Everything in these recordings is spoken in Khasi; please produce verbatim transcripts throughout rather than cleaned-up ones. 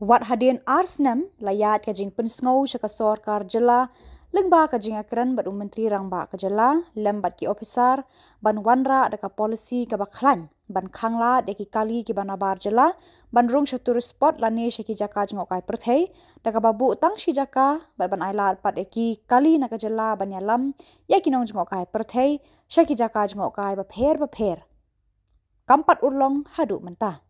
Wat hadien ar snem la ïaid ka jingpynsngew sha ka sorkar jylla lyngba ka jingïakren bad u Myntri Rangbah ka jylla lem bad ki ophisar ban wanrah da ka polisi kaba khlaiñ ban khanglad ïa ki kali kiba nabar jylla ban rung sha tourist spot lane sha ki jaka jngohkai pyrthei, da kaba buh tang shi jaka bad ban ailad pat ïa ki kali na ka jylla ban ïalam ïa ki nongjngohkai pyrthei sha ki jaka jngohkai bapher bapher. Kam pat urlong haduh mynta.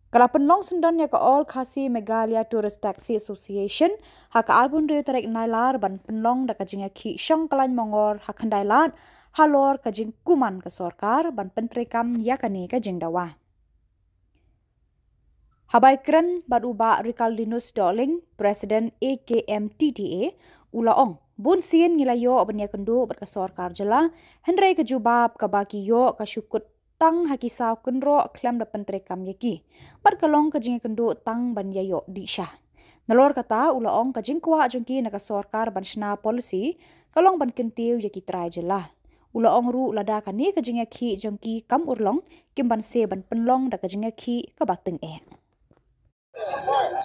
Ka la pynlong syndon ïa ka All Khasi Meghalaya Tourist Taxi Association ha ka arphew hynriew tarik Nailar ban pynlong da ka jingïakhih shong kyllaiñ mongor ha Khyndailad halor ka jingkuman ka sorkar ban pyntreikam ïa kane ka jingdawa. Haba ïakren bad u Bah Ricaldinus Dohling, President A K M T T A, u la ong, bun sien ngi la ïoh ban ïakynduh bad ka sorkar jylla, hynrei ka jubab kaba ki ïoh ka shu kut tang ha ki saw kynroh khlem da pyntreikam ïa ki. Bad ka long ka jingïakynduh tang ban ïa ïoh dih sha. Nalor kata u la ong ka jingkwah jong ki na ka sorkar ban shna polisi ka long ban kyntiew ïa ki trai jylla. U la ong ruh lada kane ka jingïakhih jong ki kam urlong, kim banse ban pynlong da ka jingïakhih kaba tyngeh.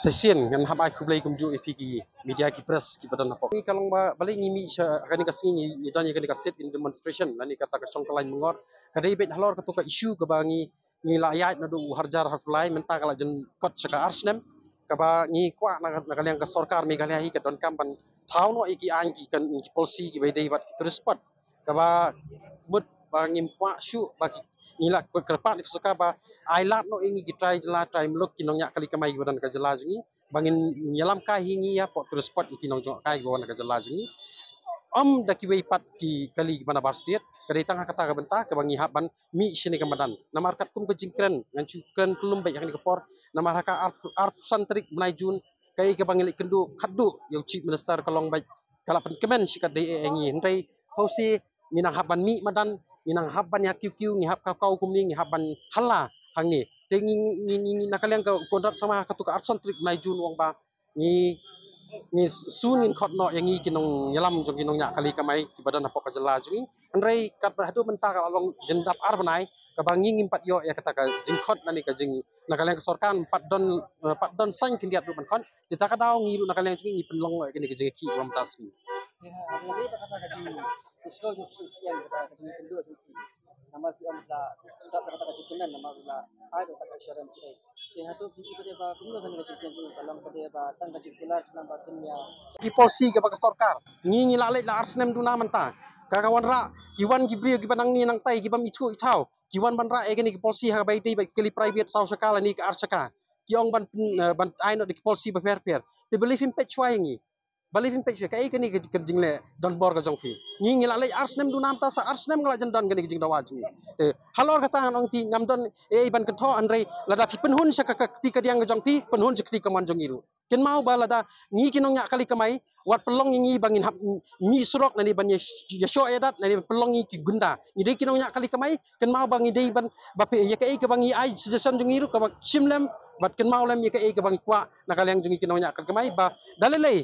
Session ngan hap ai khublei kumjuh ïa phi ki media ki press kiba don hapoh. Ngi ka long ba balei ngi mih sha kane ka sngi ngi, ngi don ïa kane ka sit-in demonstration lane kata ka shong kyllaiñ mongor. Ka dei beit halor kata ka issue kaba ngi, ngi la ïaid naduh u hajar arphew lai mynta ka la jingkot sha ka ar snem. Kaba ngi kwah na, na ka liang ka sorkar Meghalaya hi ka donkam ban thaw noh ïa ki aiñ ki kan ki polisi kiba dei bad ki tourist spot. Kaba mut ba ngim kwah shuh ba ki, ngi la kyrpad ïa ka sorkar ba ailad noh ïa ngi ki trai jylla trai muluk ki nongñiah kali kamai kiba don ka jylla jong ngi. Ba ngin ïalam kai hi ngi ïa pok tourist spot ïa ki nongjngohkai kiba wan ka jylla jong ngi. Ym da kiwei pat ki kali kiba nabar state, ka dei tang ha kata ka bynta kaba ngi hap ban mih shane ka madan. Namar katkum ka jingkren, ngan shu kren kyllum beit ha kane ka por, namar ha ka ar, arphew san tarik bnai June, kaei kaba ngi leit kynduh khatduh ïa u Chief Minister ka long beit ka la pynkmen shi katdei eh ïa ngi, hynrei hooid ngi nang hap ban mih madan, ngi nang hap ban ïa kiew kiew, ngi hap kaw kaw kumne, ngi hap ban halla hangne. Te ngi, ngi, ngi, ngi na ka liang ka Conrad Sangma ha katu ka arphew san tarik bnai June u ong ba ngi, ngi soon ngin khot noh ïa ngi ki nongïalam jong ki nongñiah kali kamai kiba don hapoh ka jylla jong ngi. Hynrei katba haduh mynta ka la long jingdap ar bnai kaba ngi ngim pat ïoh ïa kata ka jingkhot lane ka jing, na ka liang ka sorkar pat don, eh, pat don saiñ khyndiat ruh ban khot. Te ta ka daw ngi ruh na ka liang jong ngi ngi pynlong ïa kane ka jingïakhih ba mynta sngi. Namar ki ong la dap da kata ka jingkmen namar la ai da kata ka assurance eh. Te hato ki i ba dei ba kumno kane ka jingkmen jong ka lam ba dei ba tang ka jingkular ka lam ba dunya. Ki policy kaba ka sorkar ngi ngi la leit la ar snem duna mynta. Ka ka wanrah ki wan ki briew kiba nang ni nang tai kiba im ithuh ithaw. Ki wan ban rah ïa kane ki policy ha kaba ïadei bad ki kali private saw shaka lane ka ar shaka. Ki ong ban, eh, ban ai noh da ki policy bapher pher. Te balei phim peit shuwa ïa ngi. Balei phim peit shuwa kaei kane ka jingleh donbor ka jong phi. Ngi ngi la leit ar snem duna mynta sa ar snem nga la jan don kane ka jingdawa jong ngi. Te halor kata ngan ong phi ngam don ei ei ban kynthoh hynrei lada phi pynhun sha ka, ka kti kadiang ka jong phi, pynhun sha kti kamon jong ngi ruh. Kynmaw ba lada ngi ki nongñiah kali kamai wat pynlong ïa ngi ba ngin hap mih surok lane ban ïa, ïashoh ïadat lane pynlong ïa ngi ki gunda. Ngi dei ki nongñiah kali kamai, kynmaw ba ngi dei ban ba phi ïa kaei kaba ngi ai suggestion jong ngi ruh kaba shim lem bad kynmaw lem ïa kaei kaba ngi kwah na ka liang jong ngi ki nongñiah kali kamai ba da lei lei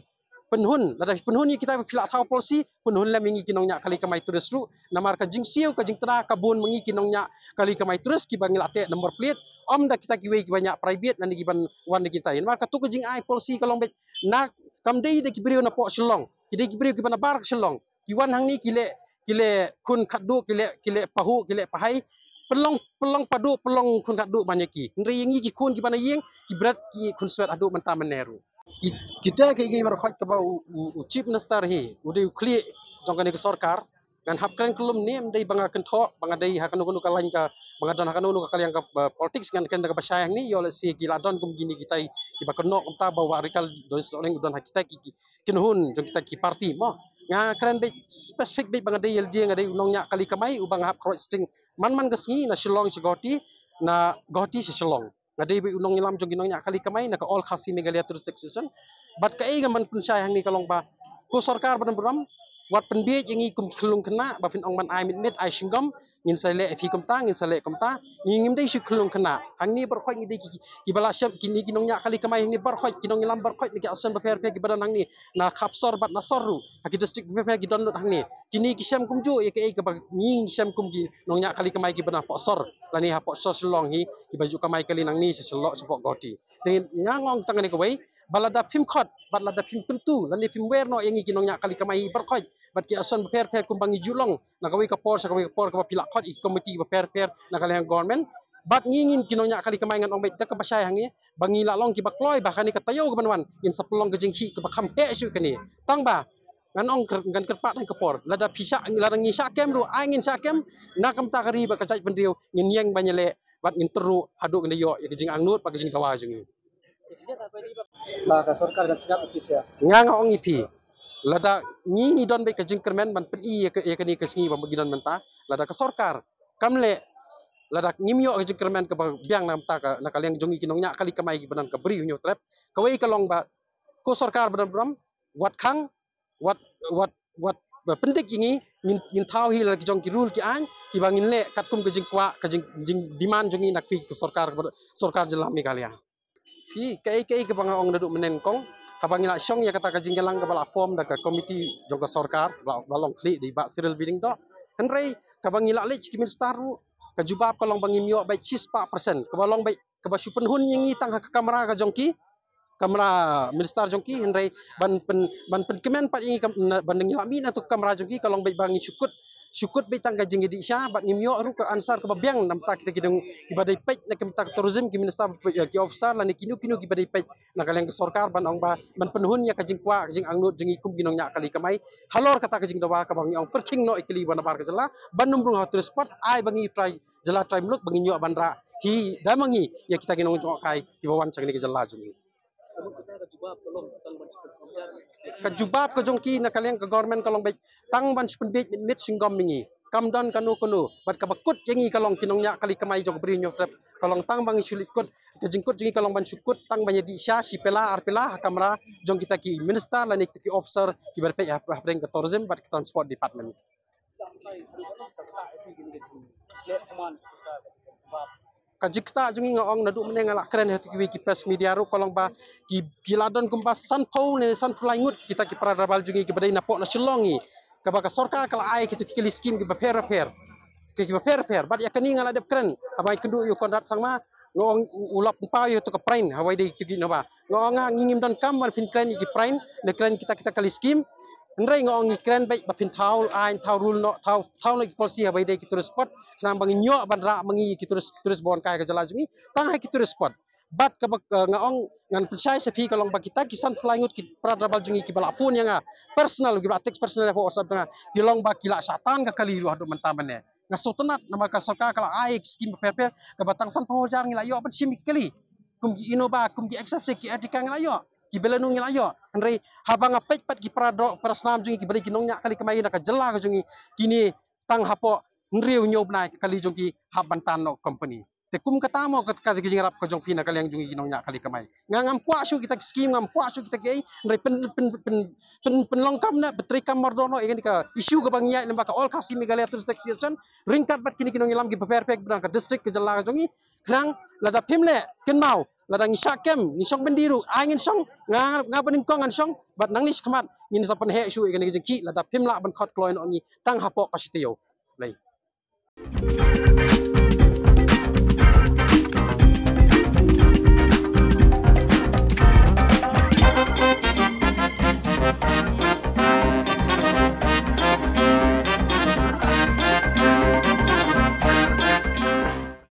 pynhun, lada phi pynhun ïa kita ba phi la thaw policy, pynhun lem ïa ngi ki nongñiah kali kamai tourist ruh, namar ka jingsiew ka jingtda ka bun ma ngi ki nongñiah kali kamai tourist kiba ngi la teh number plate, ym da kita kiwei kiba ñiah private lane kiban wan da kita. Namar katu ka jingai policy ka long beit na kam dei da ki briew na poh Shillong, ki dei ki briew kiba na bar Shillong, ki wan hangne ki leh, ki leh khun khatduh, ki leh, ki leh pahuh, ki leh pahai, pynlong, pynlong paduh, pynlong khun khatduh ban ïa ki. Hynrei ïa ngi ki khun kiba na ïing, ki bret ki khun swet haduh mynta mynne ruh. Ki, kita ki ngi baroh khoit kaba u, u, u Chief Minister hi u dei u khlieh jong kane ka sorkar. Ngan hap kren kyllum ne ym dei ba nga kynthoh ba nga dei ha kano kano ka lain ka ba nga don ha kano kano ka liang ka, uh, politics. Ngan kren da kaba shai hangne ïoh lehse ki la don kum kine kitai kiba kynnoh kumta ba u Bah Ricaldinus Dohling u don ha kitai ki, ki kynhun jong kitai ki party mo. Nga kren beit specific beit ba nga dei ïa lade nga dei u nongñiah kali kamai uba nga hap khroit sting man man ka sngi na Shillong sha Guwahati, na Guwahati sha Shillong. Nga dei beit u nongïalam jong ki nongñiah kali kamai na ka All Khasi Meghalaya Tourism Association. Bad kaei nga ban pynshai hangne ka long ba ko sorkar ba don burom, wat pynbiej ïa ngi kum ki khyllung khynnah ba phin ong ban ai mit mit ai shinggom, ngin sa leh ïa phi kumta, ngin sa leh kumta. Ngi ngim dei shu khyllung khynnah. Hangne baroh khoit ngi dei ki, ki, kiba la shem, kine ki nongñiah kali kamai hangne baroh khoit, ki nongïalam baroh khoit na ki association bapher bapher kiba don hangne, na khap sor bad na sor ruh, ha ki district bapher bapher ki don lut hangne. Kine ki shem kumjuh ïa kaei kaba ngi shem kum ki nongñiah kali kamai kiba na poh sor lane hapoh sor Shillong hi, kiba ju kamai kali nangne sha Shillong, shapoh Guwahati. Te nga ong tang kane kawei, ba lada phim khot bad lada phim pyntu lane phim wer noh ïa ngi ki nongñiah kali kamai hi baroh khoit bad ki association bapher bapher kumba ngi ju long na kawei ka por sha kawei ka por, kaba phi la khot ïa ki komiti bapher bapher na ka liang government. Bad ngi, ngin ki nongñiah kali kamai, ngan ong beit da kaba shai hangne, ba ngi la long kiba kloi ba kane ka taïew kaban wan ngin sa pynlong ka jingkhih kaba kham heh shuh kane. Tang ba ngan ong kyrpad, ngan kyrpad ha kane ka por, lada phi shah, lada ngi shah kem ruh, ai ngin shah kem na ka bynta ka ri bad ka jaitbynriew. Ngin ïeng ban ïaleh bad ngin tyrwa haduh ngin da ïoh ïa ka jingangnud bad ka jingdawa jong ngi. Ba ka sorkar kan sngap office ïa. Nga, nga ong ïa phi, lada ngi, ngi don beit ka jingkyrmen ban pyni ïa ka, ïa kane ka sngi ba ngi don mynta, lada ka sorkar kam leh, lada ngim ïoh ka jingkyrmen kaba biang na ka bynta ka, na ka liang jong ngi ki nongñiah kali kamai kiba don ka Bri u Hynñiewtrep, kawei ka long ba ko sorkar ba don burom, wat khang, wat, wat, wat, wat pyndik ïa ngi, ngin, ngin thaw hi la ki jong ki rule ki aiñ kiba ngin leh katkum ka jingkwah, ka jing, jingdemand jong ngi na ka sorkar, sorkar jylla Meghalaya. Phi, kaei kaei kaba nga ong naduh mynne kong, haba ngi la shong ïa kata ka jingïalang kaba la form da ka komiti jong ka sorkar, ba la, ba la long khlieh da i Bah Cyril Weedingdoh. Hynrei kaba ngi la leit ki minister ruh, ka jubab ka long ba ngim ïoh beit shispah percent, kaba long beit kaba shu pynhun ïa ngi tang ha ka kamra ka jong ki, kamra minister jong ki, hynrei ban pyn, ban pynkmen pat ïa ngi kam, na, ban ngi la mih na tu kamra jong ki, ka long beit ba ngi shu kut, shu kut beit tang ka jingïadih sha, bad ngim ïoh ruh ka answer kaba biang na ka bynta kita ki dong kiba dei peit na ka bynta ka tourism, ki minister, ki officer lane kino kino kiba dei peit na ka liang ka sorkar ban ong ba ban pynhun ïa ka jingkwah, ka jingangnud jong ngi kum ki nongñiah kali kamai halor kata ka jingdawa kaba ngi ong pyrkhing noh ïa ki kali ba nabar ka jylla ban ym rung ha tourist spot, ai ba ngi trai jylla trai muluk ba ngin ïoh ban rah hi da ma ngi ïa kita ki nongjngohkai kiba wan sha kane ka jylla jong ngi. Ka jubab ka jong ki na ka liang ka government ka long beit tang ban shu pynbiej mit mit shinggom ïa ngi, kam don kano kano. Bad kaba kut ïa ngi ka long ki nongñiah kali kamai jong ka Bri u Hynñiewtrep, ka long tang ba ngi shu leit kut, ka jingkut jong ngi ka long ban shu kut tang ban ïadih sha shi pela ar pela ha kamra jong kita ki minister lane kita ki officer kiba peit ha, hapdeng ka tourism bad ka transport department. Ka jingktah jong ngi, nga ong naduh mynne nga la kren ha kiwei ki press media ruh, ka long ba ki, ki la don kumba sanphew ne sanphew lai ngut kita ki para travel jong ngi kiba dei napoh na Shillong hi, kaba ka sorkar ka la ai kito ki kali skim kiba pher pher, ki, kiba pher pher. Bad ïa kane nga la dep kren haba nga ïakynduh ïa u Conrad Sangma, nga ong u, u la pynpaw ïa kito ka prain ha wei dei kito ki naba. Nga ong nga, ngi ngim don kam ban pynkren ïa ki prain, ne kren kita, kita kali skim. Hynrei nga ong ngi kren beit ba phin thaw aiñ, thaw rule noh, thaw, thaw noh ki policy ha wei dei ki tourist spot, khnang ba ngin ïoh ban rah ma ngi ki tourist, tourist ba wan kai ka jylla jong ngi tang ha ki tourist spot. Bad kaba, eh, nga ong ngan pynshai sha phi, ka long ba kita ki sanphew lai ngut ki para travel jong ngi kiba la phone ïa nga personal, kiba la text personal ha WhatsApp jong nga, ki long ba ki la shah tan ka kali ruh haduh mynta mynne. Nga sngewtynnat namar ka sorkar ka la ai ki skim bapher bapher kaba tang sanphew hajar ngi la ïoh ban shim ïa ki kali. Kum ki Innova, kum ki Xscape, ki Ertiga ngi la ïoh, ki Baleno ngi la ïoh. Hynrei haba nga peit pat ki para doh, para snam jong ngi kiba dei ki nongñiah kali kamai na ka jylla ka jong ngi, kine tang hapoh hynriew hynñiew bnai ka kali jong ki hap ban tan noh company. Te kum kata mo ka, ka jingïarap ka jong phi na ka liang jong ngi ki nongñiah kali kamai. Nga ngam kwah shuh kita ki skim, ngam kwah shuh kita kiei, hynrei pyn, pyn, pyn, pyn, pynlong kam na, pyntreikam mardor noh ïa kane ka issue kaba ngi ïaid lyngba ka All Khasi Meghalaya Tourist Association ryngkat bad kine ki nongïalam kiba pher pher kiba don ha ka district ka jylla ka jong ngi. Khnang lada phim leh, kynmaw, lada ngi shah kem, ngi shong byndi ruh, ai ngin shong, nga, nga banyngkong ngan shong, bad nangne shakhmat ngin sa pynheh shuh ïa kane ka jingkhih lada phim lah ban khot kloi noh ngi tang hapoh ka shi taïew. Lei.